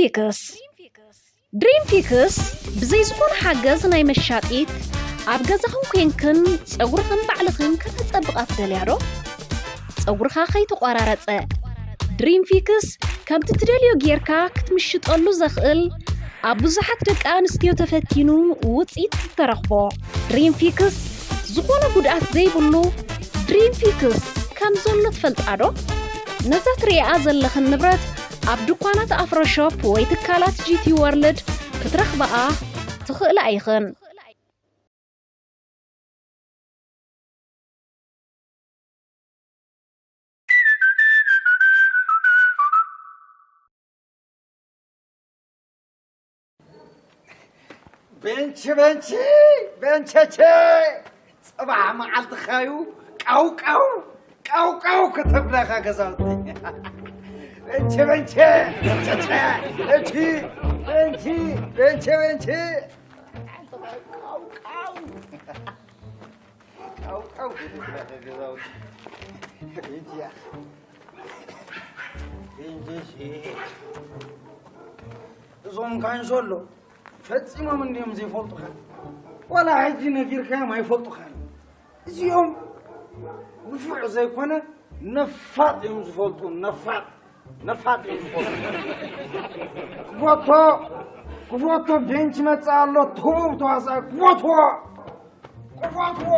ፊክስ ድሪም ፊክስ ብዘይ ዝኾነ ሓገዝ ናይ መሻጢት ኣብ ገዛኽን ኮንክን ጸጉርኽን ባዕልኽን ከተጸብቓ ትደልያ ዶ? ጸጉርኻ ከይተቋራረጸ ድሪም ፊክስ ከምቲ ትደልዮ ጌርካ ክትምሽጠሉ ዘኽእል ኣብ ብዙሓት ደቂ ኣንስትዮ ተፈቲኑ ውጽኢት ዝተረኽቦ ድሪም ፊክስ ዝኾነ ጉድኣት ዘይብሉ ድሪም ፊክስ ከም ዘሎ ትፈልጣ ዶ? ነዛ ትርእያ ዘለኽን ንብረት ኣብ ድኳናት ኣፍሮ ሾፕ ወይ ትካላት ጂ ቲ ወርልድ ክትረኽብኣ ትኽእላ ኢኽን። ቤንቺ ቤንቺ ቤንቸቼ ጽባሕ መዓልትኻዩ ቃውቃው ቃውቃው ከተብለኻ ገዛውቲ ቤንቼ ቤንቼ ቤንቸቼ ቤንቺ ቤንቺ ቤንቼ ቤንቺ ቃውቃው ቃውቃው ከተብለኻ ገዛውቲ ቤንቺ እዞም ካንሾሎ ፈጺሞም እንድዮም ዘይፈልጡኻ። ዋላ ሕጂ ነጊርካዮም ኣይፈልጡኻን። እዚኦም ንፉዕ ዘይኮነ ነፋጥ እዮም ዝፈልጡ። ነፋጥ ነፋጥ እዮም ዝፈልጡ። ክፈቶ ክፈቶ ቤንች መጽእ ኣሎ። ተወው ተዋሳእ ክፈትዎ ክፈትዎ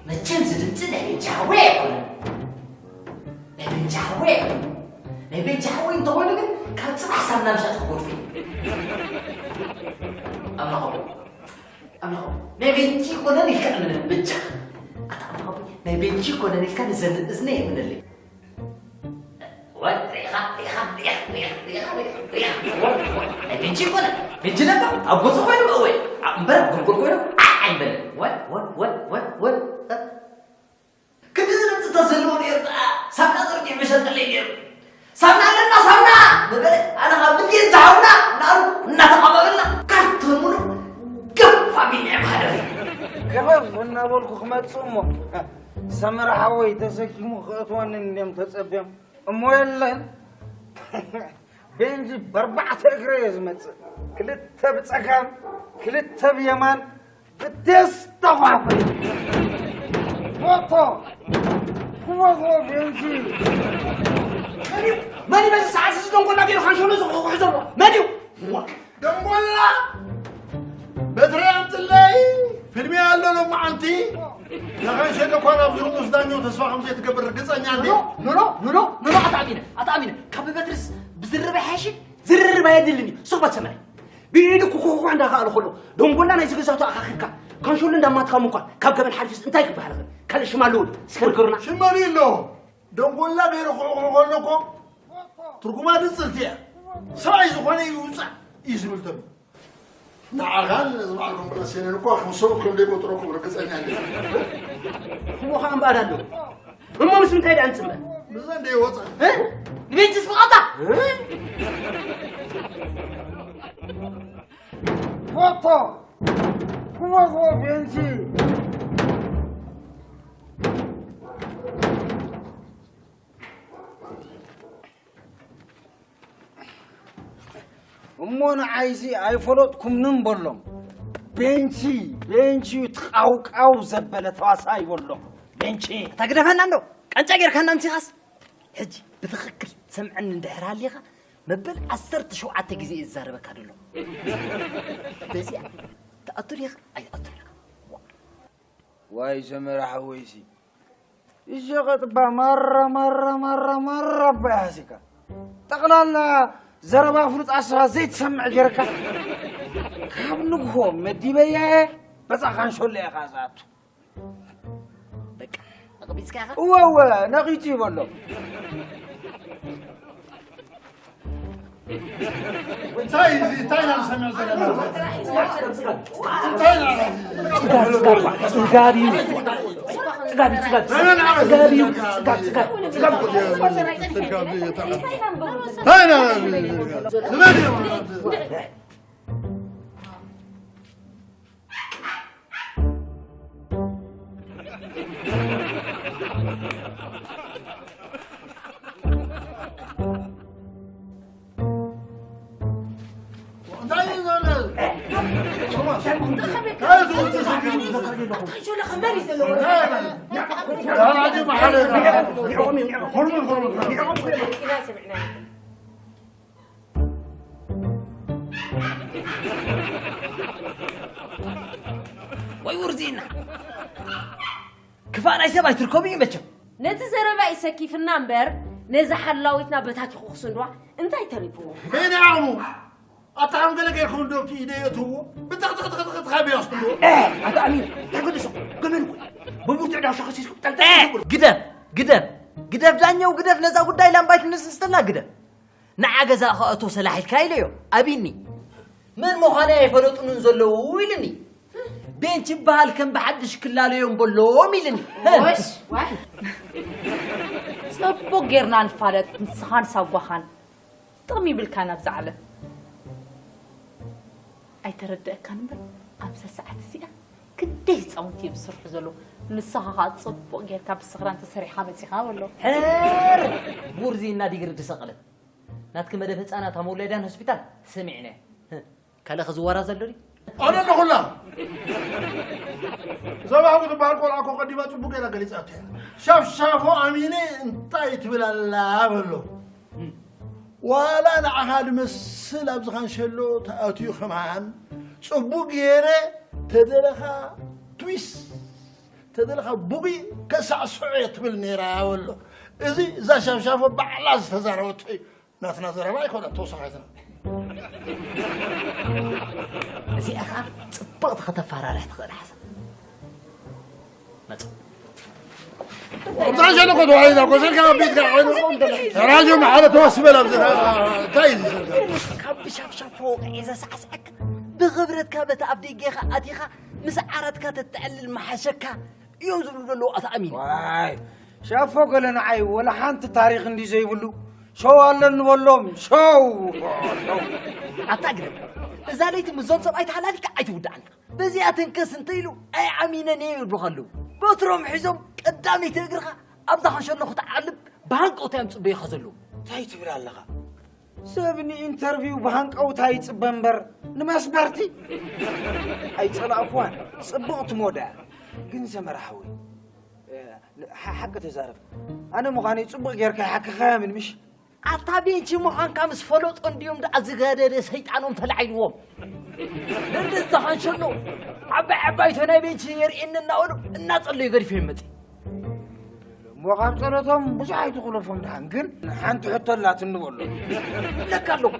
መቸም እዚ ድምፂ ናይ ቤንጂ ሓወይ ኣይኮነን። ናይ ቤንጂ ሓወይ ኣይኮነን። ናይ ቤንጂ ሓወይ እንተኾይኑ ግን ካብ ፅባሕ ሳምና ምሻጥ ክጎድፉ እዩ። ኣምላኾም ኣምላኾም ናይ ቤንጂ ይኮነን ኢልካ እምነን በጃ። ኣታ ኣምላኾም ናይ ቤንጂ ይኮነን ኢልካ ንዘን እዝነ የምነለይ። ወድ ሪኻ ሪኻ ሪኻ ሪኻ ሪኻ ሪኻ ሪኻ ወድ ወድ ናይ ቤንጂ ይኮነ ቤንጂ ነበር ኣብ ጎጆ ኮይኑ እወ ኣብ እምበር ኣብ ጎልጎል ኮይኑ ዓዕ ኣይበለ ወድ ወድ ወድ ወድ ወድ ክንዲ ዝነጽ ተዘልዎ ነይሩ ደኣ ሳምና ዘርጊሕ መሸጠለይ ነይሩ ሳምና ኣለና ሳምና ነበረ ኣነ ካብ ምድየን ዝሃውና እናሉ እናተቐባበልና ካርቶን ሙሉ ገብ ፋሚሊ እዮም ሓደ ገበብ እናበልኩ ክመጽእ እሞ ሰመረ ሓወይ ተሰኪሙ ክእትወኒ እንድዮም ተጸብዮም እሞ የለን ቤንዚ በርባዕተ እግረ እየ ዝመጽእ ክልተ ብጸጋም ክልተ ብየማን ብቴስታ ኳፈ ፎቶ ክወፎ ቤንዚ መን በዚ ሰዓት እዚ ደንጎላ ገይሩ ካንሸሎ ዝቑቑሕ ዘሎ መን እዩ ደንጎላ በትሪ ኣምፅለይ ፊልሚ ኣሎ ሎማዓንቲ ንኸንሸሎ እኳ ናብ ዝርኡስ ዳኛው ተስፋ ከም ዘይትገብር ርግፀኛ እንዲ ኑኖ ኑኖ ኑኖ ኣታሚነ ኣታሚነ ካብ በትርስ ብዝርበ ሓይሽ ዝርርብ ኣየድልን እዩ ሱቕ በትሰማይ ብኢዱ ኩኩኩ እንዳኸኣለ ከሎ ደንጎላ ናይ ዝገዛቱ ኣኻኺብካ ካንሸሎ እንዳማትኻ ምኳን ካብ ገበን ሓሊፍስ እንታይ ክበሃል ኽእል ካልእ ሽም ኣለዎ ስክርክሩና ሽመን ኣሎ ደንጎላ ገይሩ ክዕቑሩ ከሎ እኮ ትርጉማ ትፅልቲ እያ ሰብኣይ ዝኾነ ይውፃእ እዩ ዝብል ተሎ ንዓኻን ነዚ በዓል ኮንፈረንስ ሴኔን እኮ ከም ሰብኡት ከም ዘይቆፅረኩም ርግፀኛ እንደ እሞ ከዓ እምበኣር ኣለዎ እሞ ምስ ምንታይ ደኣ ንፅምበር ምዘ እንደ ይወፃ ንቤንችስ ፍቓታ ፎቶ ክወግቦ ቤንቺ እሞ ንዓይሲ ኣይፈለጥኩምንን በሎም። ቤንቺ ቤንቺ ትቃውቃው ዘበለ ተዋሳይ በሎም። ቤንቺ እታ ግደፈና እንዶ ቀንጫ ጌርካና ኣምሲኻስ ሕጂ ብትኽክል ትሰምዐኒ እንድሕር ሃሊኻ መበል ዓሰርተ ሸውዓተ ግዜ እየ ዝዛረበካ ዘሎ። በዚኣ ትኣቱ ዲኻ ኣይትኣቱ ዲኻ? ዋይ ሰመረ ሓወይሲ ይሸቐጥ እባ ማራ ማራ ማራ ማራ እባ ይሃሲካ ጠቕላላ ዘረባ ፍሉጥ ኣስኻ ዘይትሰምዕ ጌርካ ካብ ንግሆ መዲበያ እየ በዛ ካንሾሎ ኢኻ ዝኣቱ በቃ ኣቕቢፅካ ኢኻ እወ እወ ነቒፁ ይበሎ እንታይ እዚ? እንታይ ኢና ንሰምዕ ዘለና? እንታይ ኢና? ጽጋብ፣ ጽጋብ እዩ። ጽጋብ እዩ፣ ጽጋብ። ጽጋብ እዩ፣ ጽጋብ፣ ጽጋብ። ጽጋብ። እንታይ ኢና ንበል እዮም? ወይ ውርዚና። ክፋእ ናይ ሰብ ኣይትርከቡ እዩ መቸም። ነቲ ዘረባ እዩ ሰኪፍና እምበር፣ ነዛ ሓላዊትና በታቲኹ ክስንድዋ እንታይ ተሪፍዎ? በይነ ዓቕሙ። ኣታ ከም ገለ ጌርኩም ዶ ኣብቲ ኢደ የእትዎ? ብጥቕጥቕጥቕጥቕጥኻ በይ ኣስኩሎ። ኣታ ኣሚን፣ እንታይ ገዲሱ? ገመን እኮ። ብብርቱዕ ዳሾ ከሲስኩም ጠልጠል። ግደፍ፣ ግደፍ፣ ግደፍ ዳኛው ግደፍ። ነዛ ጉዳይ ላምባይ ትንስስተላ ግደፍ። ንዓ ገዛ ከእቶ ሰላሕ ኢልካ ኢለዮ። ኣቢኒ። መን ምዃነይ ኣይፈለጡንን ዘለዉ ኢልኒ። ቤንች ይበሃል ከም ብሓድሽ ክላለዮም በሎም ኢልኒ። ወሽ፣ ዋይ። ጽቡቕ ጌርና ንፋለጥ፣ ንስኻን ሳጓኻን። ጥቕሚ ይብልካን ኣብዚ ዓለም። ኣይተረድአካን እምበር፣ ኣብዛ ሰዓት እዚኣ ክንደይ ህጻውንቲ እዮም ዝስርሑ ዘለዉ። ንስኻ ኸኣ ጽቡቕ ጌርካ ብስኽራን ተሰሪሓ መጺኻ በሎ። ሕር! ቡርዚ እና ዲግሪ ድሰቕለት። ናትኪ መደብ ህጻናት ኣብ መውለድያን ሆስፒታል ሰሚዕናዮ። ካልእ ክዝወራ ዘሎ ድዩ? ኣነ ኣለኹላ። እዛ ባህጉ ትበሃል ቆልዓ እኮ ቀዲማ ጽቡቅ ገይራ ገሊጻቶ እያ። ሻፍሻፎ ኣሚነ እንታይ ትብል ኣላ በሎ። ዋላ ንዓኻ ድመስል ኣብዚ ካንሸሎ ተኣትዩ ከማን ጽቡቅ ገይረ ተደለኻ ትዊስ ተደለኻ ቡቂ ከሳዕስዖ እየ ትብል ነይራ በሎ። እዚ እዛ ሻፍሻፎ ባዕላ ዝተዛረበቶ እዩ። ናትና ዘረባ ኣይኮነን ተወሳኺትና። እዚኣ ኸዓ ጽብቕቲ ከተፈራርሕ ትኽእል ሓሳብ። መጹ። እዛ ሸነኮ ተዋሂዳ እኮ ስልካ ኣብ ቤትካ ኮይኑ ራድዮ መሓለ ተወስበል ኣብዚ እንታይ እዩ ዝሰርካ? ካብ ብሻፍሻፎ ወቕዒ ዘሳዕስዐካ ብኽብረትካ በቲ ኣብ ደገኻ ኣቲኻ ምስ ዓራትካ ተተዕልል መሓሸካ እዮም ዝብሉ ዘለዉ ኣቶ ኣሚን። ዋይ፣ ሻፎ ገለ ንዓይ ወላ ሓንቲ ታሪኽ እንዲ ዘይብሉ ሸው ኣለኒ በሎም፣ ሸው! ኣታ ግደፍ፣ እዛ ለይቲ ምስዞም ሰብኣይ ተሓላሊካ ኣይትውዳእና። በዚኣ ተንከስ እንተ ኢሉ ኣይዓሚነን እየ ይብሉኻ ኣለዉ። በትሮም ሒዞም ቀዳመይቲ እግርኻ ኣብዛ ኸንሸሎ ክትዓልብ ብሃንቀውታ እዮም ጽበዩኻ ዘለዉ። እንታይ ትብል ኣለኻ? ሰብ ንኢንተርቪው ብሃንቀውታ ይጽበ እምበር ንመስበርቲ ኣይጸላእኩዋን። ጽብቕቲ ሞዳ እያ። ግን ዘመረ ሓወይ፣ እ፣ ሓ-፣ ሓቂ ተዛረብ። ኣነ ምዃነይ ጽቡቕ ጌርካ ይሓክኻያ ምን ምሽ? ኣታ ቤንቺ ምዃንካ ምስ ፈለጦ እንድዮም ደኣ ዝገደደ ሰይጣኖም ተላዒልዎም። ደንደስ ዝኸንሸሎ ዓባይ ዓባይቶ ናይ ቤንቺ የርእየኒ እናበሉ እናጸለዩ ገዲፎም መጺ። እሞ ካብ ጸሎቶም ብዙሕ ኣይትኹለፎም ደሓን፣ ግን ሓንቲ ሕቶ ኣላትኒ በሎ። እብለካ ኣለኹ፣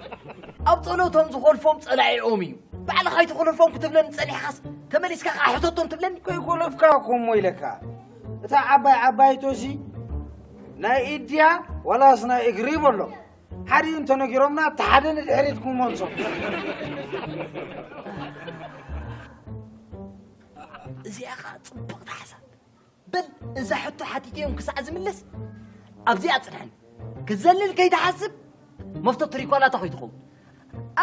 ኣብ ጸሎቶም ዝኾልፎም ጸላኢኦም እዩ። ባዕልኻ ኣይትኹለፎም ክትብለኒ ጸኒሕካስ፣ ተመሊስካ ከኣ ሕተቶም ትብለኒ? ከይኮለፍካ እኮ እሞ ኢለካ። እታ ዓባይ ዓባይቶሲ ናይ ኢድ ድያ ዋላስ ናይ እግሪ በሎ። ሓዲኡ እንተነጊሮምና፣ እታ ሓደ ንድሕሪት ክንመልሶ። እዚኣ ኸኣ ጽብቕቲ ሓሳብ። በል፣ እዛ ሕቶ ሓቲተዮም ክሳዕ ዝምለስ፣ ኣብዚኣ ጽንሐኒ። ክዘልል ከይትሓስብ፣ መፍቶ ትሪኳላታ ከይትኸውን።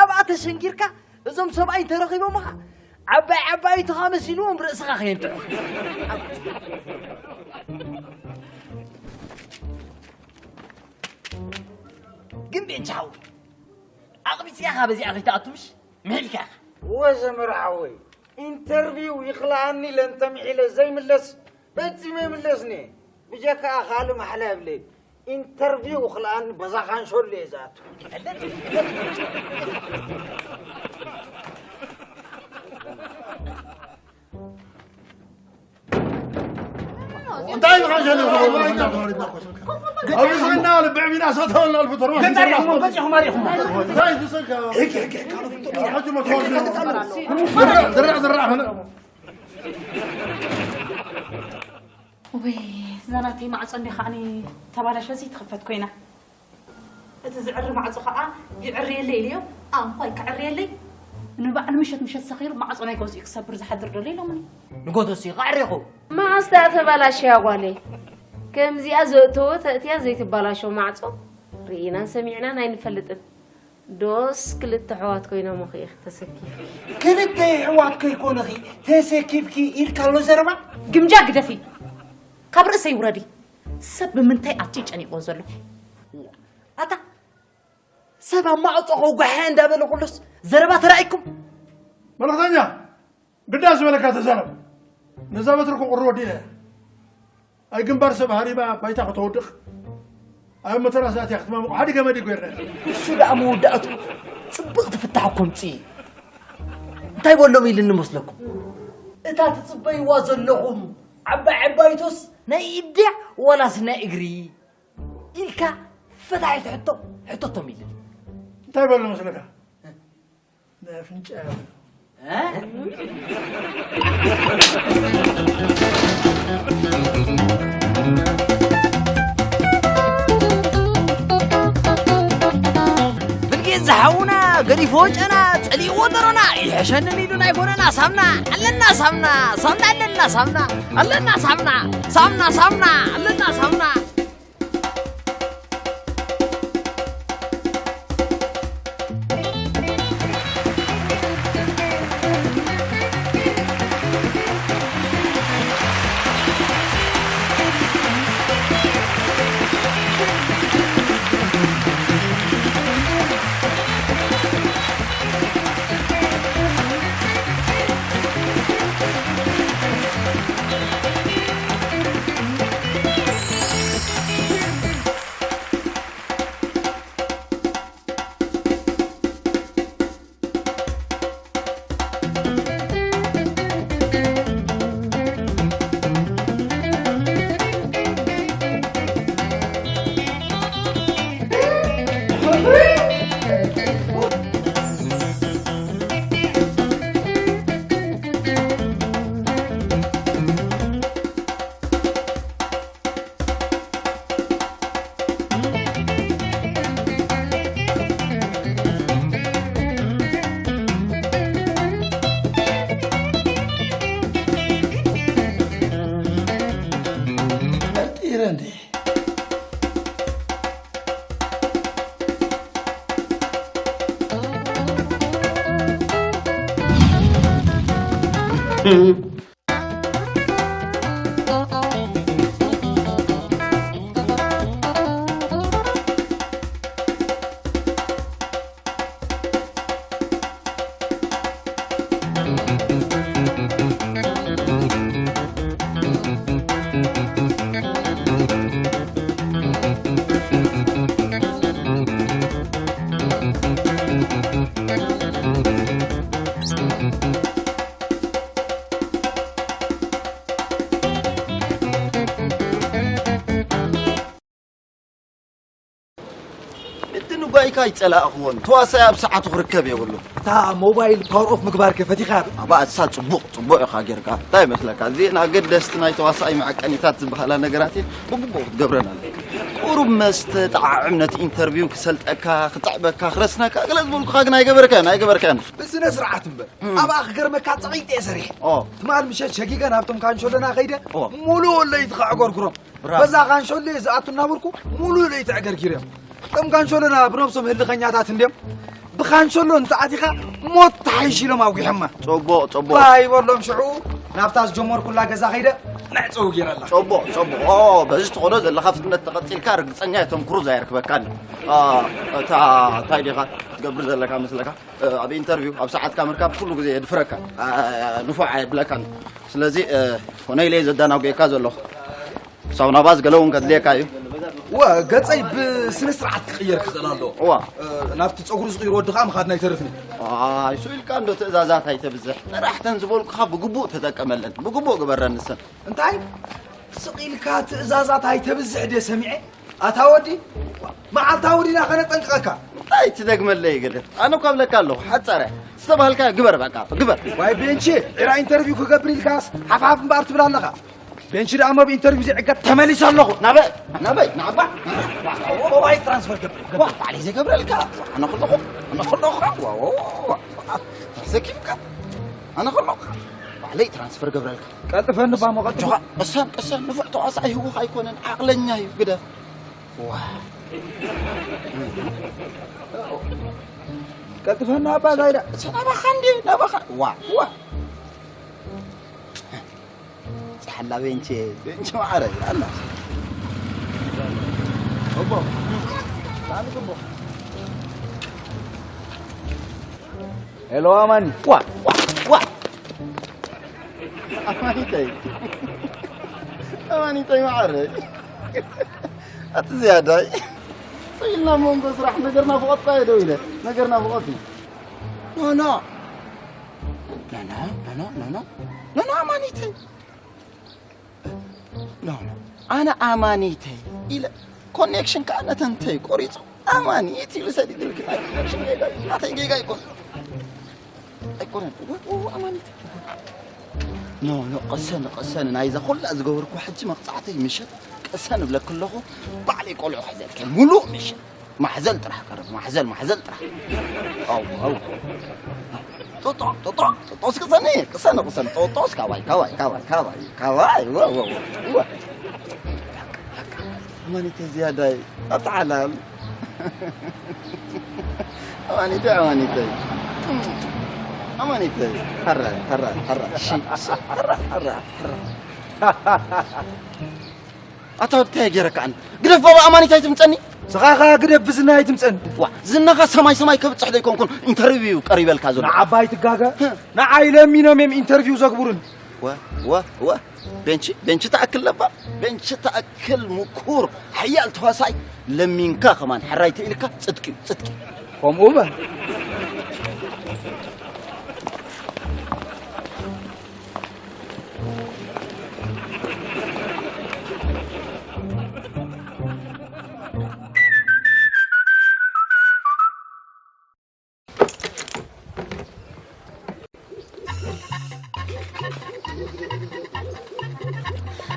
ኣብኣ ተሸንጊርካ፣ እዞም ሰብኣይ እንተረኺቦምኻ፣ ዓባይ ዓባይትኻ መሲልዎም ርእስኻ ከየንትዑ። ግን ቤንቻ ሓወይ፣ ኣቕቢጽ ኢኻ በዚኣ ከይትኣቱ ምሽ? ምሒልካ ኢኻ። ወዘመር ሓወይ፣ ኢንተርቪው ይኽልኣኒ ኢለ እንተምሒለ ዘይምለስ፣ ፈጺመ ይምለስኒ። ብጀካኣ ካልእ ማሕላ የብለይን። ኢንተርቪው ይኽልኣኒ በዛ ካንሾሎ እየ ዝኣቱ። እንታይ ኢኻ ሸለ ዝገብሩ? ኣብ ርእስና ልብዕ ቢና ሰተወልና ኣልፍቶ ርማ ገንጣሪኹም፣ ገንጣሪኹም። እንታይ ትሰካ? ሕጂ፣ ሕጂ፣ ሕጂ፣ ካልኦት ሕጂ መትወር ዝርዕ፣ ዝርዕ፣ ዝርዕ ኸነ። ወይ፣ እዛ ናተይ ማዕጾ እንዲ ከዓኒ ተባላሸ፣ እዚ ትኽፈት ኮይና። እቲ ዝዕሪ ማዕጾ ኸኣ ይዕርየለይ ኢለዮ። ኣንኳይ ክዕርየለይ። ንባዕሉ ምሸት ምሸት ሰኺሩ ማዕጾ ናይ ገዝኡ ክሰብር ዝሓድር ደሎ ኢሎምኒ። ንጎቶሲ ቃዕሬኹ መዓስ ደኣ ተባላሽያ ጓለይ? ከምዚኣ ዘእተወ ተእትያ ዘይትባላሾ ማዕጾ ርኢናን ሰሚዕናን ኣይንፈልጥን። ዶስ ክልተ ኣሕዋት ኮይኖም ኺ ተሰኪፍ ክልተ ኣሕዋት ከይኮነኺ ተሰኪፍኪ ኢልካ ኣሎ ዘረባ። ግምጃ ግደፊ፣ ካብ ርእሰይ ውረዲ። ሰብ ብምንታይ ኣትዩ ጨኒቕዎ ዘሎ? ኣታ ሰብ ኣብ ማዕጾ ከውጋሕያ እንዳበለ ኩሉስ ዘረባ ተራኢኩም? መልእኽተኛ ግዳ ዝበለካ ተዛረብ። ነዛ በትሪ ክቑሪ ወዲለ እያ። ኣይ ግንባር ሰብ ሃሪማ ባይታ ከተወድቕ ኣብ መተራስ ኣትያ ክትማምቑ ሓዲ ገመድ ይጎርና። ንሱ ደኣ መወዳእቱ ጽብቕቲ ፍታሕ እኮ ምጽኢ። እንታይ በሎም ኢልኒ መስለኩም? እታ ትጽበይዋ ዘለኹም ዓባይ ዓባይቶስ ናይ ኢድ ድያ ዋላስ ናይ እግሪ ኢልካ ፈታሒት ሕቶ ሕተቶም ኢልኒ። እንታይ በሎ መስለካ? ናይ ኣፍንጫ ብልጌት ዝሓውና ገዲፎ ጨና ጸሊእዎ ደሮና ይሕሸንን ኢሉ ናይ ጎነና ሳምና ኣለና ሳምና ሳምና ኣለና ሳምና ኣለና ሳምና ሳምና ሳምና ኣለና ሳምና እቲ ንጓይካ ኣይጸላእኽዎን። ተዋሳኢ ኣብ ሰዓቱ ክርከብ የብሉ። እታ ሞባይል ፓወር ኦፍ ምግባር ከ ፈቲኻ ዶ? ኣባ እሳ ጽቡቕ ጽቡቕ ኢኻ ጌርካ። እንታይ ይመስለካ? እዚኤን ኣገደስቲ ናይ ተዋሳኢ መዐቀኒታት ዝበሃላ ነገራት እየን። ብግቡእ ክትገብረን ኣለካ። ቁሩብ መስተ ጠዓዕም ነቲ ኢንተርቪው ክሰልጠካ፣ ክጥዕመካ፣ ክረስነካ ገለ ዝበልኩኻ ግን ኣይገበርካዮን ኣይገበርካዮን። ብስነ ስርዓት እምበር ኣብኣ ክገርመካ ጸቒጠ እየ ሰሪሐ። ትማል ምሸት ሸጊገ ናብቶም ካንሾለና ከይደ ሙሉእ ለይቲ ከዕገርግሮም። በዛ ካንሾሎ እየ ዝኣቱ እናበልኩ ሙሉእ ለይቲ ኣዕገርጊረ። እቶም ካንሾሎና ብነብሶም ህልኸኛታት እንድዮም። ብካንሾሎ እንተኣቲኻ ሞት ተሓይሽ ኢሎም ኣጒሖማ። ጽቡቕ ጽቡቕ። ባይ በሎም ሽዑ ናብታ ዝጀመርኩላ ገዛ ከይደ መዕጸዊ ገይረላ። ጽቡቕ ጽቡቕ። ኦ በዚ ትኸዶ ዘለኻ ፍጥነት ተቐጺልካ ርግጸኛ እየ ቶም ክሩዝ ኣየርክበካን እዩ። አ፣ እታ እንታይ ዲኻ ትገብር ዘለካ መስለካ? ኣብ ኢንተርቪው ኣብ ሰዓትካ ምርካብ ኩሉ ግዜ የድፍረካ፣ ንፉዕ ኣየብለካን። ስለዚ ኮነ ኢለ እየ ዘዳናጉየካ ዘለኹ። ሳውና ባዝ ገለ እውን ከድልየካ እዩ። ወ ገጸይ ብስነ ስርዓት ክቕየር ክኽእል ኣለዎ። እዋ ናብቲ ጸጉሩ ዝቕይሮ ወዲ ከዓ ምኻድና ኣይተርፍን እዩ። ኣይ ሱቕ ኢልካ እንዶ ትእዛዛት ኣይተብዝሕ። ጥራሕ ተን ዝበልኩኻ ብግቡእ ተጠቀመለን፣ ብግቡእ ግበረን ንሰን። እንታይ ስቕ ኢልካ ትእዛዛት ኣይተብዝሕ ድየ ሰሚዐ? ኣታ ወዲ መዓልታዊ ዲና ከነጠንቅቐካ። እንታይ ትደግመለይ ገለ ኣነ እኳ ብለካ ኣለኹ ሓጻረ ዝተባህልካ ግበር በቃ ግበር። ዋይ ቤንቼ ዒራ ኢንተርቪው ክገብር ኢልካስ ሓፍሓፍ እምበኣር ትብል ኣለኻ። ቤንች ደኣ መብ ኢንተርቪው ዘይዕገብ ተመሊሰ ኣለኹ። ናበይ? ናበይ? ናባ? ዋ፣ ዋ፣ ዋ፣ ዋይ ትራንስፈር ገብረ፣ ገብረ፣ ዋ፣ ባዕለይ ዘይገብረልካ። ኣነ ከለኹ፣ ኣነ ከለኹ። ዋ፣ ዋ፣ ዋ፣ ዋ። ተሰኪምካ። ኣነ ከለኹ። ባዕለይ ትራንስፈር ገብረልካ። ቀልጥፈኒ ባሞ፣ ቀልጥፈ። ጆኻ፣ ቅሰን፣ ቅሰን፣ ንፉዕ ተዋሳኣይ ህውኽ ኣይኮነን፣ ዓቕለኛ እዩ፣ ግደፍ። ዋ። ቀልጥፈና ኣባ ዛይዳ። ሰናባኻ እንዴ? ናባኻ። ዋ፣ ዋ። ጸሓላ ቤንቼ፣ ቤንቼ ማዕረ፣ ኣላ። እቦ። ሳሚ እቦ። ሄሎ፣ ኣማኒ። ዋ፣ ዋ፣ ዋ። ኣማኒተይ። ኣማኒተይ ማዕረ። ኣቲ ዝያዳይ። ኢልና መንጎ ስራሕ ነገር ናፍቆት እኮ እየ ደው ኢለ። ነገር ናፍቆት እዩ። ኖ፣ ኖ። ኖ፣ ኖ፣ ኖ፣ ኖ፣ ኖ። ኖ፣ ኖ፣ ኣማኒተይ። ኖ፣ ኖ። ኣነ ኣማኒተይ ኢለ ኮኔክሽን ከኣ ነተንተይ ቆሪጹ ኣማኒት ኢሉ ሰዲድልኪ። ናይ ኮኔክሽን ጌጋ እዩ። ናተይ ጌጋ ኣይኮን። ኣይኮነን። ው-፣ ው-፣ ኣማኒት። ኖ፣ ኖ፣ ቅሰን፣ ቅሰን። ናይዛ ኩላ ዝገበርኩ ሕጂ መቕጻዕተይ ምሸት ቅሰን እብለኪ ኣለኹ። ባዕለይ ቆልዑ ክሕዘልኪ ሙሉእ ምሸት። ማሕዘል ጥራሕ ቀርብ፣ ማሕዘል፣ ማሕዘል ጥራሕ። ኣው፣ ኣው። ጦጦ፣ ጦጦ፣ ጦጦ እስኪ ቅሰኒ፣ ቅሰን፣ ቅሰን። ጦጦ እስኪ ካባይ፣ ካባይ፣ ካባይ፣ ካባይ፣ ካባይ። ወ፣ ወ፣ ወ፣ ወ። ኣማኒተይ ዝያዳይ፣ ኣታ ሓላል። ኣማኒተይ፣ ኣማኒተይ። ኣማኒተይ። ሕራይ፣ ሕራይ፣ ሕራይ። ሺ፣ ሺ፣ ሕራይ፣ ሕራይ፣ ሕራይ። ኣታ ወዲ እንታይ ገይረካ ኣነ? ግደፍ ባባ ኣማኒት ኣይትምጸኒ። ስኻ ኸኣ ግደፍ ብዝና ኣይትምጸኒ። ዋ፣ ዝናኻ ሰማይ ሰማይ ከብጽሕ ዘይኮንኩን ኢንተርቪው ቀሪበልካ ዘሎ። ንዓባይ ትጋገ። ህ። ንዓይ ለሚኖም እዮም ኢንተርቪው ዘግብሩን። ወ፣ ወ፣ ወ። ቤንቺ፣ ቤንቺ ትኣክል ለባም፣ ቤንቺ ትኣክል ምኩር፣ ሓያል ተዋሳይ ለሚንካ ከማን ሕራይ ተኢልካ ጽድቂ እዩ፣ ጽድቂ። ከምኡ በል።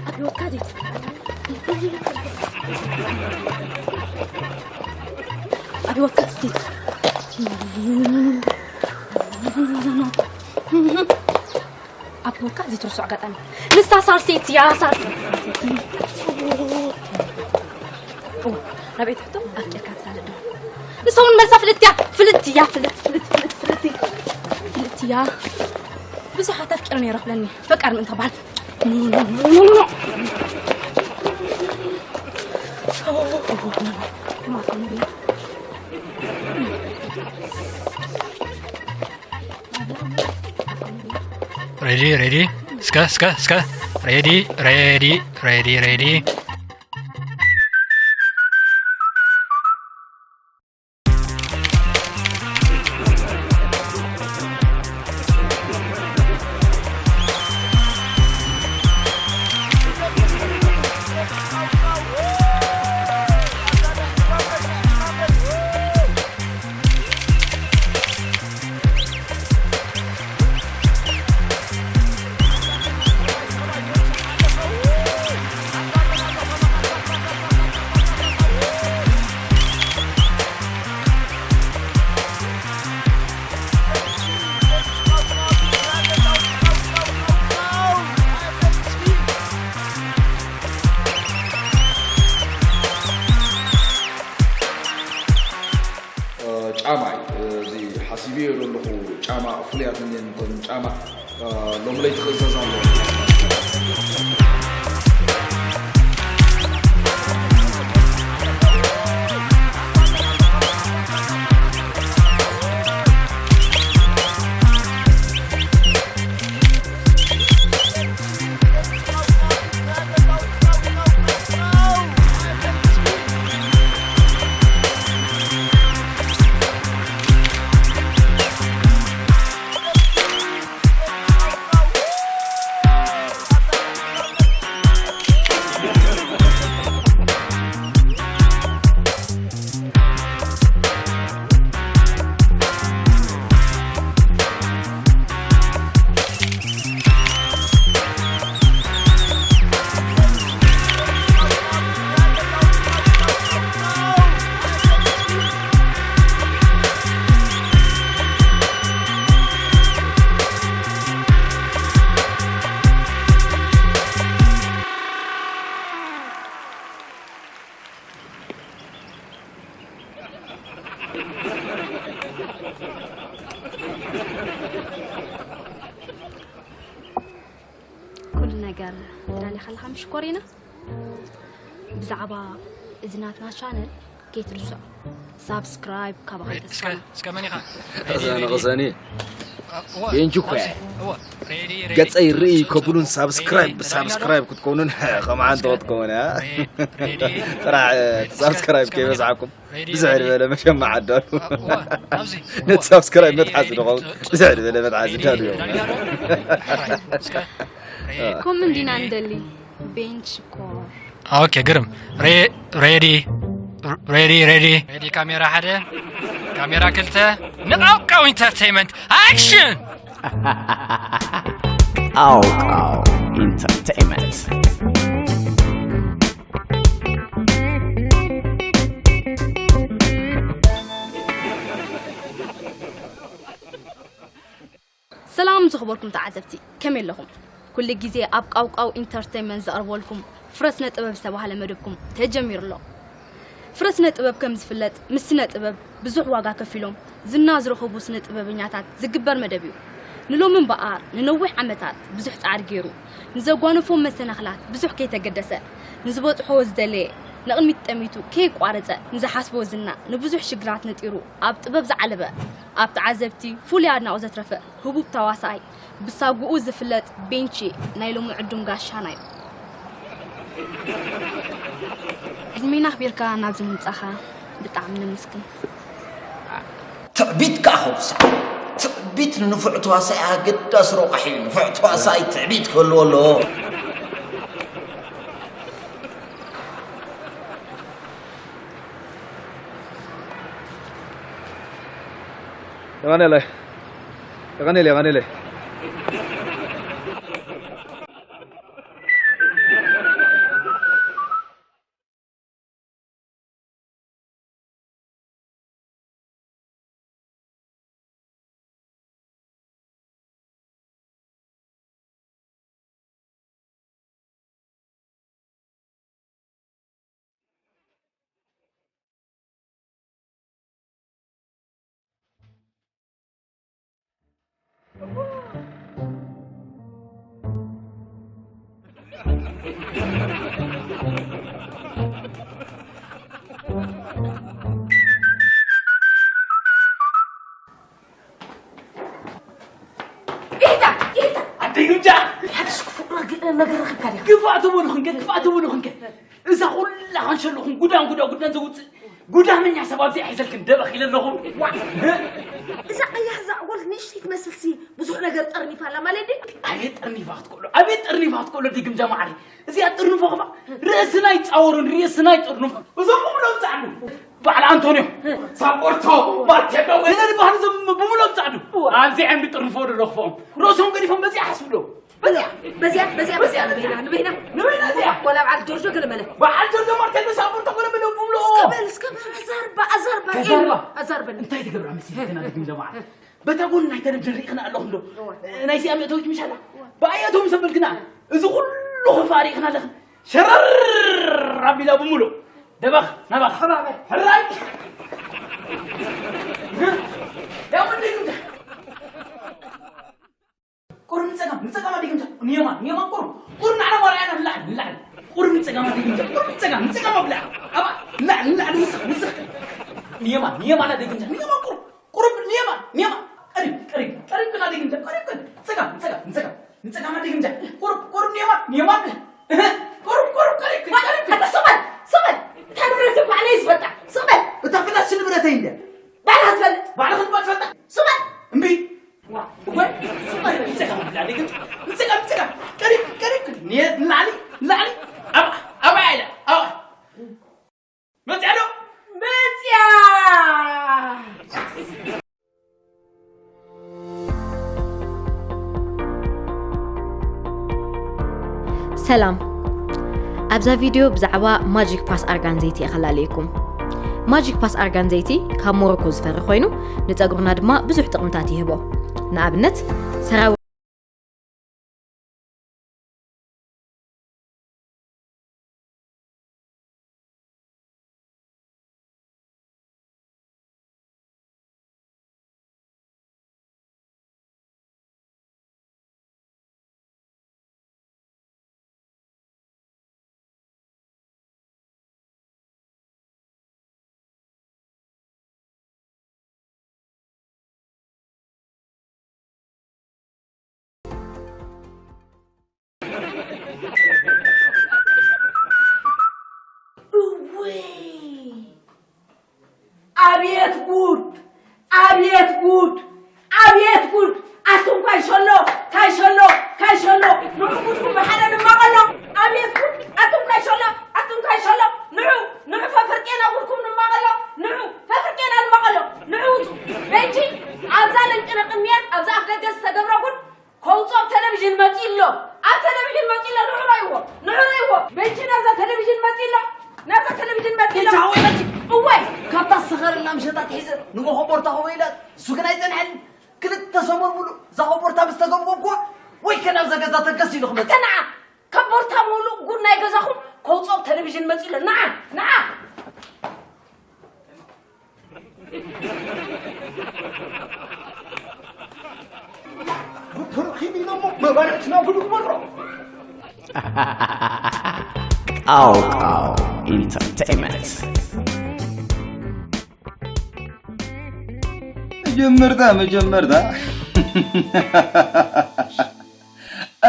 ኣቢ ወካቲት። ኣቢ ወካቲት። ኣብ ወካ ዘይትረስዖ ኣጋጣሚ። ንሳ ሳልሰይቲ እያ፣ ሳልሰይቲ። እወ፣ ናበይ ትሕቶ ኣፍቂርካ ትፈልጥ ዶ? ንሳ እውን መልሳ ፍልጥቲ እያ፣ ፍልጥቲ እያ፣ ፍልጥ፣ ፍልጥ፣ ፍልጥ፣ ፍልጥ። ፍልጥቲ እያ። ብዙሓት ኣፍቂረ ነይረ ክብለኒ፣ ፈቃር ምእንቲ ክበሃል። ኖ፣ ኖ፣ ኖ፣ ኖ፣ ኖ። ሬዲ፣ ሬዲ። እስከ፣ እስከ፣ እስከ። ሬዲ፣ ሬዲ፣ ሬዲ፣ ሬዲ። ጫማ እዩ። እዚ ሓሲበዮ ዘለኹ ጫማ ፍሉያት እኒአን፣ እተን ጫማ ሎሚ ለይቲ ክእዘዝ ኣለዎ። ኮሪና ብዛዕባ እዚ ናትና ቻነል ከይትርስዖ ሳብስክራይብ ካባኻ እስከ ይተስፋና። እስከ መን ኢኻ? እዛ ንቕሰኒ እዋ፣ ቤንጂ እኮ ኣብዚ፣ እያ። እዋ፣ ሬዲ፣ ሬዲ፣ ገፀይ ርኢ ኣብዚ፣ ከብሉን ሬዲ፣ ሳብስክራይብ ሬዲ፣ ሳብስክራይብ ክትከውኑን ከምዓንተ ክትከውን እያ። ሬዲ፣ ሬዲ፣ ጥራሕ ሬዲ፣ ሳብስክራይብ እስከ መን ኢኻ? ከይበዝሓኩም ሬዲ፣ ብዝሕ ሬዲ፣ ዝበለ መሸማዕ ኣዳሉ እዋ፣ ኣብዚ፣ ነቲ እዋ፣ ሳብስክራይብ ሬዲ፣ መትሓዚ ሬዲ፣ ድኸውን ሬዲ፣ ብዝሕ ዝበለ መትሓዚ ሬዲ፣ ዳሉ ሬዲ፣ እዮም። ሬዲ፣ ሬዲ፣ እስከ፣ ሬዲ፣ ከምኡ እንዲና ሬዲ፣ ንደሊ ቤንች ኮር ኦኬ ግርም ሬ- ሬዲ ሬዲ ሬዲ ሬዲ ካሜራ ሓደ ካሜራ ክልተ ንቃውቃው ኢንተርቴይመንት ኣክሽን Ow, ow, entertainment. ሰላም ዝኽበርኩም ተዓዘብቲ ከመይ ኣለኹም? ኩሉ ግዜ ኣብ ቃውቃው ኢንተርቴይንመንት ዘቕርበልኩም ፍረ ስነ ጥበብ ዝተባህለ መደብኩም ተጀሚሩ ኣሎ። ፍረ ስነ ጥበብ ከም ዝፍለጥ ምስ ስነ ጥበብ ብዙሕ ዋጋ ከፊሎም ዝና ዝረኸቡ ስነ ጥበበኛታት ዝግበር መደብ እዩ። ንሎሚ እምበኣር ንነዊሕ ዓመታት ብዙሕ ጻዕሪ ገይሩ ንዘጓነፎም መሰናኽላት ብዙሕ ከይተገደሰ ንዝበጽሖ ዝደለየ ንቕድሚት ጠሚቱ ከየቋረጸ ንዝሓስቦ ዝና ንብዙሕ ሽግራት ነጢሩ ኣብ ጥበብ ዝዓለበ ኣብ ተዓዘብቲ ፍሉይ ኣድናቖት ዘትረፈ ህቡብ ተዋሳኣይ ብሳጉኡ ዝፍለጥ ቤንቺ ናይ ሎሚ ዕዱም ጋሻና እዩ። ዕድሜና ኣኽቢርካ ናብዚ ምምጻኻ ብጣዕሚ ነመስግን። ትዕቢት ከዓ ከብሳ ትዕቢት ንንፉዕ ተዋሳኢ ኣገዳሲ ረቋሒ እዩ። ንፉዕ ተዋሳኢ ትዕቢት ክህልዎ ኣለዎ። የቐኔለይ የቐኔለይ የቐኔለይ። ኢታ ኢታ ኣደይ ግምጃ ሓድሽ ክፉእ ነገር ረኺብካ ዲኻ? ግፋዕ ትብሉ ክንከ ግፋዕ ትብሉ ክንከ እዛ ኩላ ካንሸሎኹም ጉዳን ጉዳ ጉዳን ዘውፅእ ጉዳመኛ ሰብ ኣብዚኣ ሒዘልክን ደበኽ ኢለ ኣለኹ። እዛ ቀያሕ ዛዕጎል ንእሽተይ ትመስልሲ ብዙሕ ነገር ጠርኒፋ ኣላ ማለት ድዩ? ኣቤት ጠርኒፋ ክትክእሎ ኣቤት ጠርኒፋ ክትክእሎ ኣደይ ግምጃ መዓረይ እዚኣ ጥርንፎ ክባ ርእስና ይፃወሩን ርእስና ይጥርንፎ እዞም ብሙሎም ፃዕዱ በዓል ኣንቶኒዮ ሳፖርቶ ማርቴሎ ገለ ዝበሃሉ እዞም ብሙሎም ፃዕዱ ኣብዚ ዕምዲ ጥርንፎ ዶ ረኽፎም ርእሶም ገዲፎም በዚኣ ሓስብሎ በዚኣ በዚያ በዚያ በዚያ ንበይና ንበይና ንበይና እዚኣ ወላ በዓል ጆርጆ ገለ መለ በዓል ጆርጆ ማርቴሎ ሳፖርቶ ገለ መለ ብሙሎ እስከ በል እስከ በል ኣዛርባ ኣዛርባ ተዛርባ ኣዛርበኒ እንታይ ትገብራ መሲልክና ግምጃ መዓረይ በታ ጎን ናይታ ነብሲ ርኢኽና ኣለኹም ዶ? ናይዚኣ መእተዊት ምሽ ኣላ? ብኣይ ኣተውም ዘበልክና? እዚ ኩሉ ክፋእ ርኢኽና ኣለኽን? ሸረር ኣቢላ ብምሉእ ደበኽ ናባኻ ሕራይ ያው እንዴት እንደ ቁሩብ ንጸጋም ንጸጋም ኣዲግምታ ንየማን ንየማን ቁሩብ ቁሩብ ንዓና ማርያና ንላዕሊ ንላዕሊ ቁሩብ ንጸጋም ኣዲግምታ ቁሩብ ንጸጋም ንጸጋም ኣብላ ኣባ ንላዕሊ ንላዕሊ ውስኽ ውስኽ ንየማን ንየማን ኣዲግምታ ንየማን ቁሩብ ቁሩብ ንየማን ንየማን ቀሪብ ቀሪብ ቀሪብ ግን ኣዲግምታ ቀሪብ ግን ንጸጋም ንጸጋም ንጸጋም ንጸጋም ኣዲግምታ ቁሩብ ቁሩብ ንየማን ንየማን ቁሩብ ቁሩብ ቀሪብ ግን ቀሪብ ግን ስቕ በል ስቕ በል እታ ንብረት እኳ ኣነ ዝፈልጣ ስቕ በል እታ ፍላስ ንብረተይ እንደ ባዕልኻ ትፈልጥ ባዕልኻ ትፈልጣ ስቕ በል እምቢ ሰላም። ኣብዛ ቪድዮ ብዛዕባ ማጂክ ፓስ ኣርጋን ዘይቲ እየ ከላልየኩም። ማጂክ ፓስ ኣርጋን ዘይቲ ካብ ሞሮኮ ዝፈሪ ኮይኑ ንጸጉርና ድማ ብዙሕ ጥቕምታት ይህቦ። ንኣብነት ሰራው ንመኾቦርታ ኸበ ኢላት፣ እሱ ግን ኣይጸንሐን። ክልተ ሰሙን ሙሉእ እዛ ኾቦርታ ምስ ተገብጎብኩዋ፣ ወይ ከ ናብዛ ገዛ ተንከስ ኢሉ ክመጽእ። ኣተ ንዓ! ካብ ቦርታ ሙሉእ ጉድ ናይ ገዛኹም ከውጽኦ ቴሌቪዥን መጺኡ ኣሎ። ንዓ! ንዓ! ብሩኺ ኢሎሞ መባልዕትና ጉድ ክበልዖ። ቃው ቃው ኢንተርቴይንመንት። መጀመርታ መጀመርታ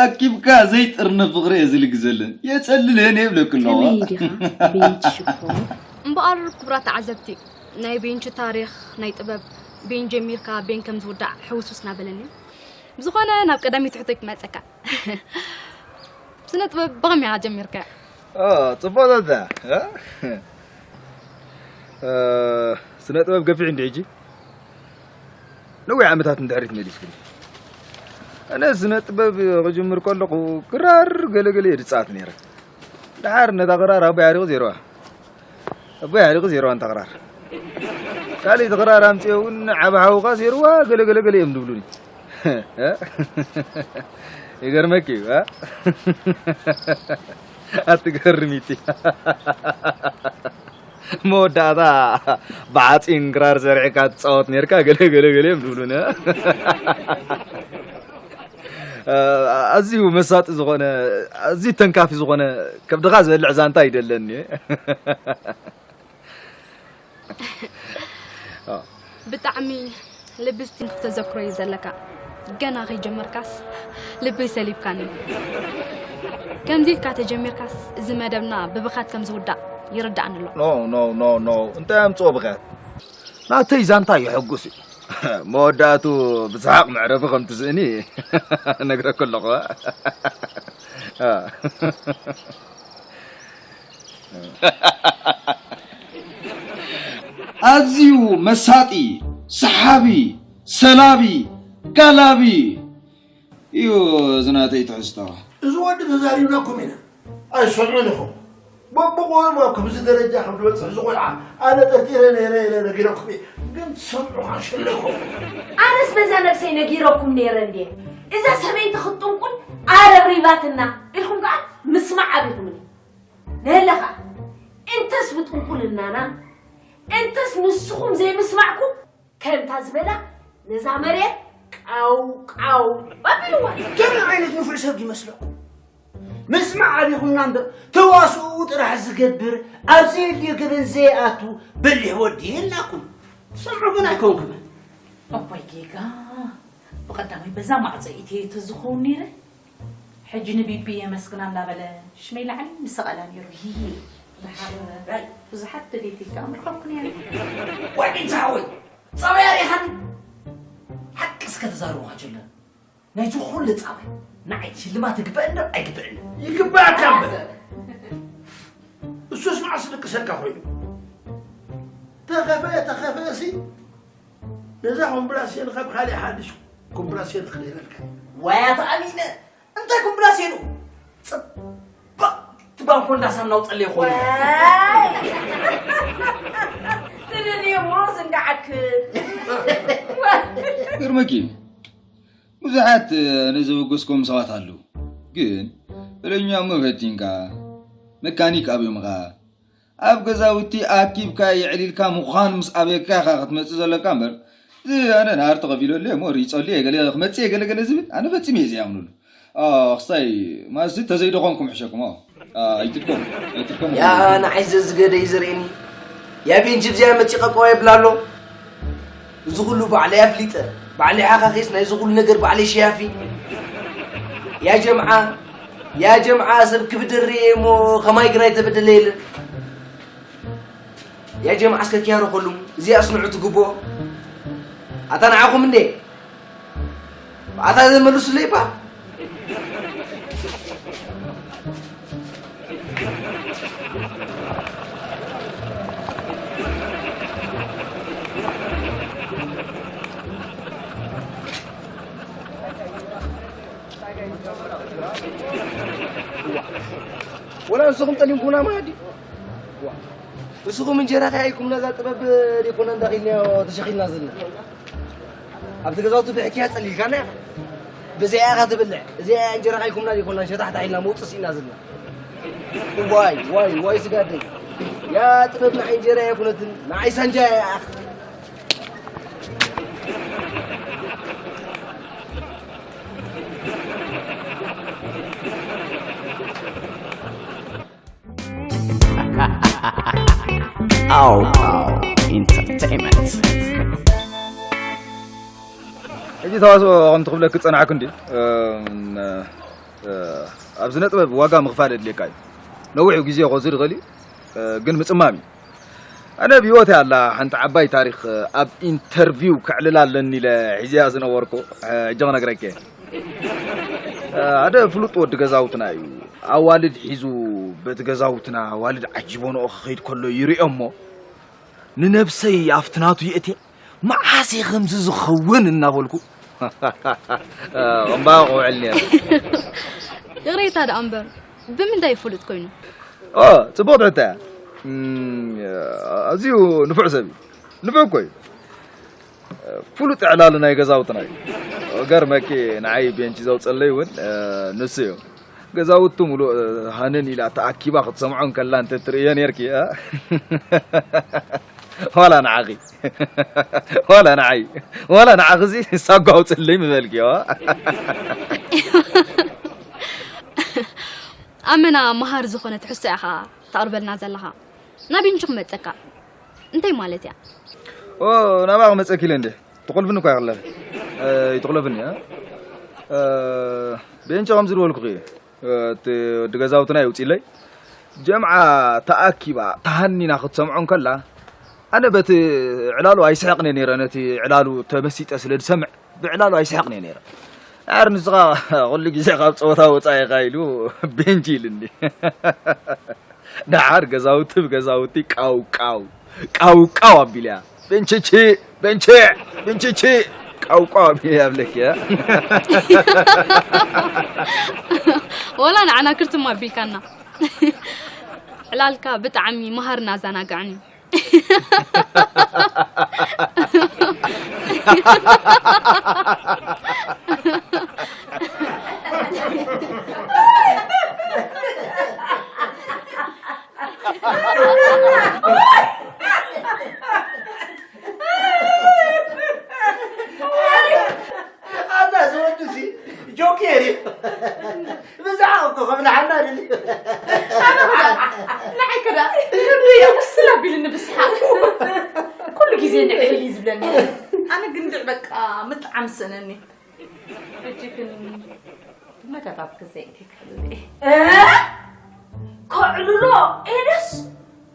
ኣኪብካ ዘይጥርነ ፍቕሪ እየ ዝልግዘለን። የጸልልህን እየ ይብለኪ ኣለኹ። ከመይ ዲኻ ቤንች ሽኮር? እምበኣር ክቡራት ተዓዘብቲ፣ ናይ ቤንች ታሪኽ ናይ ጥበብ፣ ቤን ጀሚርካ ቤን ከም ዝውዳእ ሕውስውስ እናበለኒ እዩ። ብዝኾነ ናብ ቀዳመይቲ ሕቶይ ክመጸካ። ስነ ጥበብ ብኸመይ ኢኻ ጀሚርካዮ? ጽቡቕ ዘዛ። ስነ ጥበብ ገፊሕ እንዲ ሕጂ ነዊሕ ዓመታት ንድሕሪት መሊስክኒ። ኣነ ስነ ጥበብ ክጅምር ከለኹ ክራር ገለገለ እየ ዝጻወት ነይረ። ድሓር ነታ ክራር ኣቦይ ሓሪቑ ዜርዋ። ኣቦይ ሓሪቑ ዜርዋ ነታ ክራር። ካልእ ክራር ኣምጽኦ እውን ዓቢ ሓውኻ ዜርዋ ገለገለገለ እዮም ዝብሉኒ። ይገርመኪ እዩ። ኣትገርሚቲ። መወዳእታ ብሓፂን ክራር ሰሪዕካ ትፃወት ነርካ ገለ ገለ ገለ እዮም ዝብሉኒ። ኣዝዩ መሳጢ ዝኾነ ኣዝዩ ተንካፊ ዝኾነ ከብድኻ ዝበልዕ ዛንታ እዩ ደለኒ። ብጣዕሚ ልቢ ዝትንክፍ ተዘክሮ እዩ ዘለካ። ገና ከይጀመርካስ ልበይ ሰሊብካኒ። ከምዚ ኢልካ ተጀሚርካስ እዚ መደብና ብብኽያት ከም ዝውዳእ ይርድኣኒ ኣሎ። No no no no እንታይ ኣምፅኦ ብኽያት? ናተይ ዛንታ የሐጉስ እዩ። መወዳእቱ ብሰሓቕ መዕረፊ ከም ትስእኒ ነግረኪ ኣለኹ። ኣዝዩ መሳጢ፣ ሰሓቢ፣ ሰላቢ፣ ጋላቢ እዩ እዚ ናተይ ትሕዝቶ። እዚ ወዲ ተዛሪብናኩም ኢና ኣይሰምዑን ኢኹም። በብቑሩብ ኣብ ከምዚ ደረጃ ከም ዝበፅሕ እዚ ቆልዓ ኣነ ጠርጢረ ነይረ ኢለ ነጊረኩም እየ። ግን ትሰምዑ ካንሸለኩም። ኣነስ በዛ ነብሰይ ነጊረኩም ነይረ እንድየ እዛ ሰበይቲ ክትጥንቁል ኣረብሪባትና ኢልኩም ከዓ ምስማዕ ኣቢኹምኒ። ንህለ ከዓ እንተስ ብጥንቁልናና እንተስ ንስኹም ዘይምስማዕኩም ከምታ ዝበላ ነዛ መሬት ቃው ቃው ኣቢልዋ። ከመይ ዓይነት ንፉዕ ሰብ ድዩ መስለኩም? ምስማዕ ኣቢኹምና እምበር ተዋስኡ ጥራሕ ዝገብር ኣብ ዘየድልዮ ገበን ዘይኣቱ በሊሕ ወዲ ኢልናኩም። ትሰምዑ ግን ኣይኮንኩምን። ኣቦይ ጌጋ ብቐዳማይ በዛ ማዕጾ ኢትየ ተዝኸውን ነይረ ሕጂ ንቢቢ የመስግና እንዳበለ ሽመይ ላዕሊ ምሰቐላ ነይሩ። ይይ ድሓር ብዙሓት ደሌት ኢልካ ምርኸብኩ ነይረ። ዋይ ቤንታ ሓወይ ጸባይ ኣሪኻኒ። ሓቂ እስከ ተዛርቡኻ ጀመር። ናይዚ ኩሉ ጻባይ ንዓይ ሽልማት ይግበአኒ ዶ ኣይግበአኒ? ይግበኣካ እምበር እሱስ መዓስ ድቅሰካ ኮይኑ ተኸፈአ ተኸፈአ ሲ ነዛ ኮምብላሴን ካብ ካልእ ሓድሽ ኮምብላሴን ክቕይረልካ እዩ። ዋይ ኣታ ኣሚነ እንታይ ኮምብላሴኑ? ጽባቕ ትባል ኮንዳ ሳምና ውጸለይ ኾይኑ። ዋይ ትደልዮ እሞ ዝንጋዓክ። ይገርመኪ ብዙሓት ነዘበገስኮም ሰባት ኣለዉ ግን እለኛ እሞ ፈቲንካ መካኒክ ኣብዮምኻ ኣብ ገዛውቲ ኣኪብካ የዕሊልካ ምዃን ምስ ኣበየካ ኢኻ ክትመጽእ ዘለካ እምበር እዚ ኣነ ናህሪ ተኸፊለሉ እየ እሞ ሪጸሉ እየ ገለ ክመጽእ እየ ገለ ገለ ዝብል ኣነ ፈጺመ እየ ዘይኣምነሉ ክስታይ ማለት ተዘይደኾንኩም ሕሸኩም ኣይትድከሙ ኣይትድከሙ ያ ንዓይ ዘዝገደ እዩ ዘርእየኒ ያ ቤንጂ ብዚኣ መጺእ ቀቀዋ የብላ ኣሎ እዚ ኩሉ ባዕለይ ኣፍሊጠ ባዕለይ ሓኻኺስ ናይዚ ኩሉ ነገር ባዕለይ ሸያፊ ያ ጀምዓ ያ ጀምዓ ሰብ ክብደል ርእየ እሞ ኸማይ ግና ኣይተበደለ የለን ያ ጀምዓ እስከ ክያሮ ከሉም እዚኣ ኣስንዑ ትግብኦ ኣታ ንዓኹም እንዴ ኣታ ዘመልሱለይ እባ ወላ ንስኹም ጠሊምኩምና ማዲ ንስኹም እንጀራ ከይኣይኩም ነዛ ጥበብ ዲኮና እንዳኺልናዮ ተሸኺልና ዘለና። ኣብቲ ገዛውቲ ብሕክያ ጸሊልካና ኢኻ። ብዚኣ ኢኻ ትብልዕ። እዚኣ እንጀራ ከይኩምና ዲኮና ሸታሕታሕ ኢልና መውጽእ ስኢና ዘለና። ዋይ፣ ዋይ፣ ዋይ ስጋደይ። ያ ጥበብ ንዓይ እንጀራ ኣይኮነትን፣ ንዓይ ሳንጃ እያ። ኣው ኣው ኢንተርቴይንመንት። ሕጂ ተዋስኦ ከምቲ ክብለኪ ዝጸናሕኩ እንዲ እም፣ እ፣ ኣብ ስነ ጥበብ ዋጋ ምኽፋል የድልየካ እዩ። ነዊሕ ግዜ ክወስድ ይኽእል እዩ፣ እ፣ ግን ምጽማም እዩ። ኣነ ብህይወት ኣላ ሓንቲ ዓባይ ታሪኽ ኣብ ኢንተርቪው ከዕልላ ኣለኒ ኢለ ሒዝያ ዝነበርኩ ሕጂ ክነግረኪ እየ። ሓደ ፍሉጥ ወዲ ገዛውትና እዩ። ኣዋልድ ሒዙ በቲ ገዛውትና ኣዋልድ ዓጂቦንኦ ክኸይድ ከሎ ይርእዮ እሞ ንነብሰይ ኣብቲ ናቱ የእትየ መዓስ እዩ ከምዚ ዝኸውን እናበልኩ እምባ ክውዕል ነይረ። ይቕሬታ ደኣ እምበር ብምንታይ እዩ ፍሉጥ ኮይኑ? ኦ፣ ጽቡቕ ትሕታ እያ። እም፣ ኣዝዩ ንፉዕ ሰብ እዩ። ንፉዕ እኮ እዩ። ፍሉጥ ዕላሉ ናይ ገዛውትና እዩ። ገርመኪ ንዓይ ቤንቺ ዘውፀለይ እውን እ፣ ንሱ እዩ። ገዛውቱ ሙሉእ እ፣ ሃነን ኢላ ተኣኪባ ክትሰምዖ እንከላ እንተትርእዮ ነርኪ እ? ዋላ ንዓኺ ዋላ ንዓይ ዋላ ንዓኺ እዚ ሳጓ ኣውፅለይ ምበልኪ ዋ ኣመና መሃሪ ዝኾነ ትሕዝቶ ኢኻ ተቕርበልና ዘለኻ። ናብ ኢንቹ ክመጸካ እንታይ ማለት እያ? ኦ ናባ ክመጸኪ ኢለ እንዴ ትቆልፍኒ እኮ ይኽለፍ ይትቆለፍኒ እ ቤንቸ ከም ዝድበልኩ እቲ ወዲ ገዛውትና ይውፅለይ ጀምዓ ተኣኪባ ተሃኒና ክትሰምዖ እንከላ ኣነ በቲ ዕላሉ ኣይስሕቕን ነይረ ነቲ ዕላሉ ተመሲጠ ስለ ዝሰምዕ ብዕላሉ ኣይስሕቕን እየ ነይረ። ኣር ንስኻ ኩሉ ግዜ ካብ ፀወታ ወፃኢ ኢኻ ኢሉ ቤንጂ ኢልኒ። ደሓር ገዛውቲ ብገዛውቲ ቃው ቃው ቃው ቃው ኣቢለያ። ቤንችቺ ቤንቼ ቤንችቺ ቃው ቃው ኣቢለያ ብለኪ እያ። ወላ ንዓና ክርትም ኣቢልካና። ዕላልካ ብጣዕሚ መሃርን ኣዘናጋዕን እዩ። ኣታ ዝወዱ ሲ ጆኬር እዩ። ብዛዕባ እኮ ከብልሓና ድል ንዓይ ከዳ ልብያ ውስል ኣቢልኒ ብስሓቅ ኩሉ ግዜ ንዕል እዩ ዝብለኒ ኣነ ግን ድዕ በቃ ምጥዓም ሰነኒ ሕጂ ግን መደባብ ክዘይቲ ክብል ከዕልሎ ኤደስ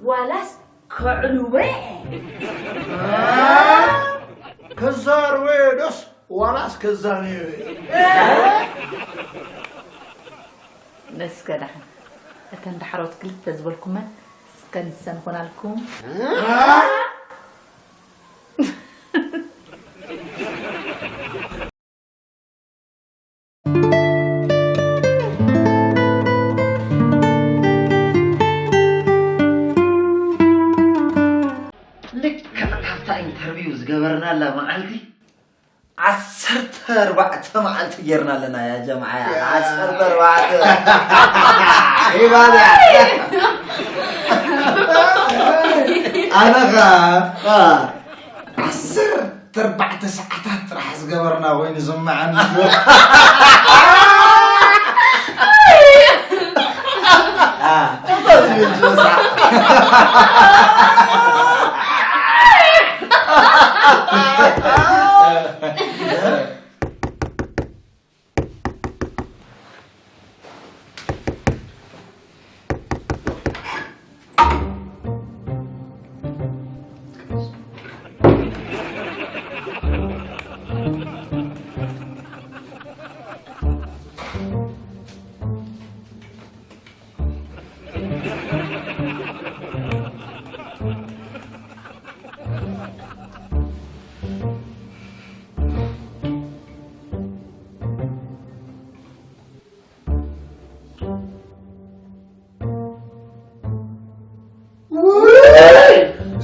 ዋላስ ከዕልወ ከዛርወ ዶስ ዋላስ ከዛንዮ እስከ ዳሕን እተን ዳሕሮት ክልተ ዝበልኩመን እስከ ንሰን ኾናልኩም ልክዕ ኣብታ ኢንተርቪው ዝገበርናላ መዓልቲ ዓሰርተ ኣርባዕተ መዓልቲ ጌርና ኣለና ያ ጀምዓ ያ ዓሰርተ ኣርባዕተ ዒባዳ ኣነኻ ዓሰርተ ኣርባዕተ ሰዓታት ጥራሕ ዝገበርና ኮይኑ ዝመዓኒ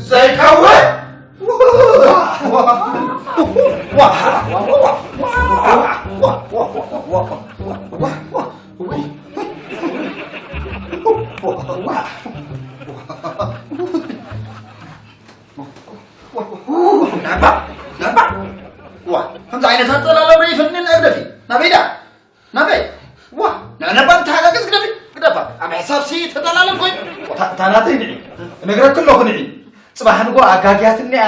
ዘይከውን ከምዚ ዓይነት ኣጠላለም ርኢፍኒ ንእብደፊ ናበይዳ ናበይ ዋ ንዕነባ ንተሓጋገዝ ግደፊ ግደፋ ኣብ ሕሳብ ሲ ተጠላለም ኮይኑ እታ ናተይ ንዒ እነግረኪ ኣለኹ ንዒ ጽባሕ ንጎ ኣጋግያትኒ እያ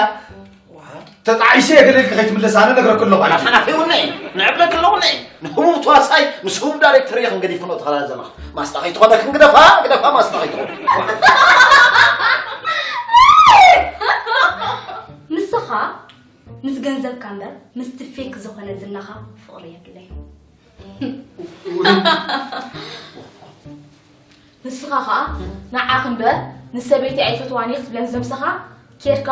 ተጣዒሰ እየ ገለ ኢልኪ ከይትምለስ ኣነ እነግረኪ ኣለኹ ኣንቲ ናተይ እውን ንዒ ንዕብለኪ ኣለኹ ንዒ ንህቡብ ተዋሳይ ምስ ህቡብ ዳይሬክተር እየ ክንገዲፍኖ ተኸላ ዘለኻ ማስጣ ከይትኾነ ክንግደፋ ግደፋ ማስጣ ከይትኾነ ንስኻ ምስ ገንዘብካ እምበር ምስቲ ፌክ ዝኾነ ዝናኻ ፍቕሪ የብለይ። ንስኻ ኸኣ ንዓኺ እምበር ንሰበይቲ ኣይፈትዋን እየ ክትብለኒ ዘምሰኻ ኬድካ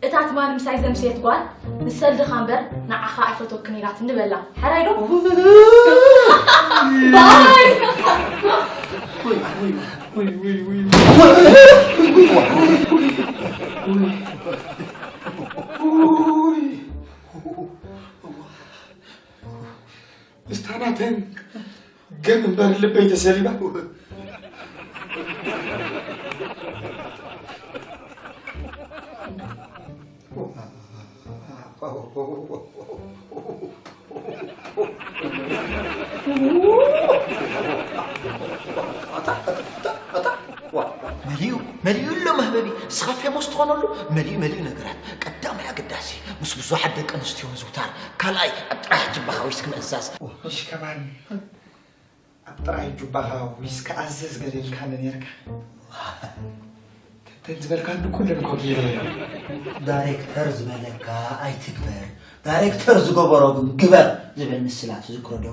እታ ትማሊ ምሳይ ዘምሰየት ጓል ንሰልድኻ እምበር ንዓኻ ኣይፈትወክን ኢላትኒ በላ። ሓራይ ዶ? ባይ! ምስታ ናተን ገም እምበር ልበይ ተሰሊባ መሊኡ መሊኡ ኣሎ መህበቢ እስኻ ፌሞስ ትኾነሉ መሊኡ መሊኡ ነገራት ቀዳማይ ኣገዳሲ ምስ ብዙሓት ደቂ ኣንስትዮ ምዝውታር ካልኣይ ኣብ ጥራሕ ጅባኻ ዊስኪ ምእዛዝ እሺ ከማን ኣብ ጥራይ ጁባኻ ዊስኪ ኣዝዝ ገለ ኢልካኒ ኔርካ። ተንተን ዝበልካኒ ኩለን እኮ ገይረ እየ። ዳይሬክተር ዝበለካ ኣይትግበር፣ ዳይሬክተር ዝገበሮ ግን ግበር ዝብል ምስላ ትዝክሮ ዶ?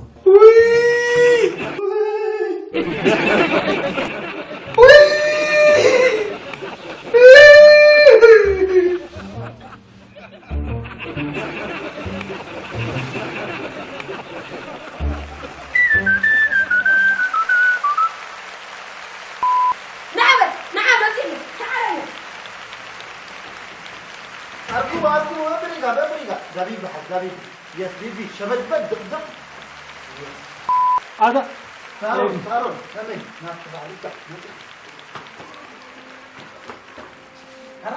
ኣርኩ ኣርኩ በብሪጋ በብሪጋ ዛቢብ በሓት ዛቢብ የስ ቢቢ ሸበድበድ ድቕድቕ ኣታ ሳሮን ሳሮን ከመይ ናብቲ ባዕልካ መጽእ ኣረ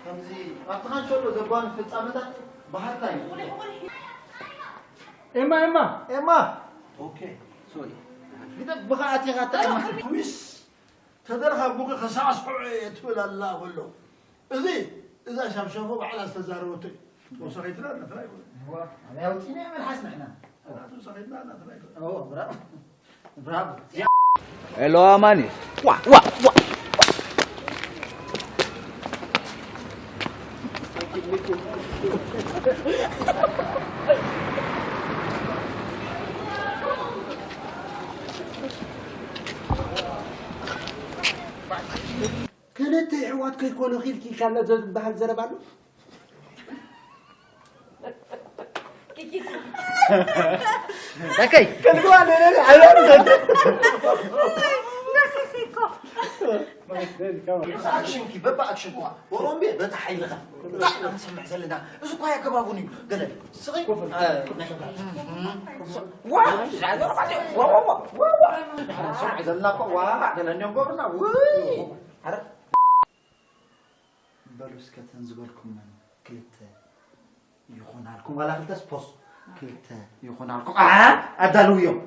ከምዚ ኣብቲ ካንሸሎ ዘጓኑ ፍጻመታት ባህርታይ ኤማ ኤማ ኤማ ኦኬ ሶሪ ግደፍ ብኸኣት ኢኻ እታ ኤማ ዊስ ተደርኻ ቡኺ ከሳዕስዖ እየ ትብል ኣላ በሎ እዚ እዛ ሻፍሻፎ ባዕላ ዝተዛረበቶ እዩ ተወሰኺትና ናትና ይኮነ ኣበይ ኣውፂና መልሓስ ንሕና ተወሰኺትና ናትና ይኮነ ብራቮ Hello Amani. Wa wa wa. ክልተ የሕዋት ከይኮኑ ኺልኪ ኢልካ ዝበሃል ዘረባ ኣሎ። Takay. Kalikuha na na. ኣክሽንኪ በባ ኣክሽንኩ ወሮምቤ በታ ሓይልኻ እንታይ ኢና ንሰምዕ ዘለና እዚ እኳ ኣገባቡን እዩ ገለ ስኺ ዋ ዘለና እኮ ዋ ገለ እንዲዮም ገብርና ውይ በሉ እስከ ተን ዝበልኩመን ክልተ ይኾናልኩም ዋላ ክልተስ ፖስ ክልተ ይኾናልኩም ኣዳልውዮም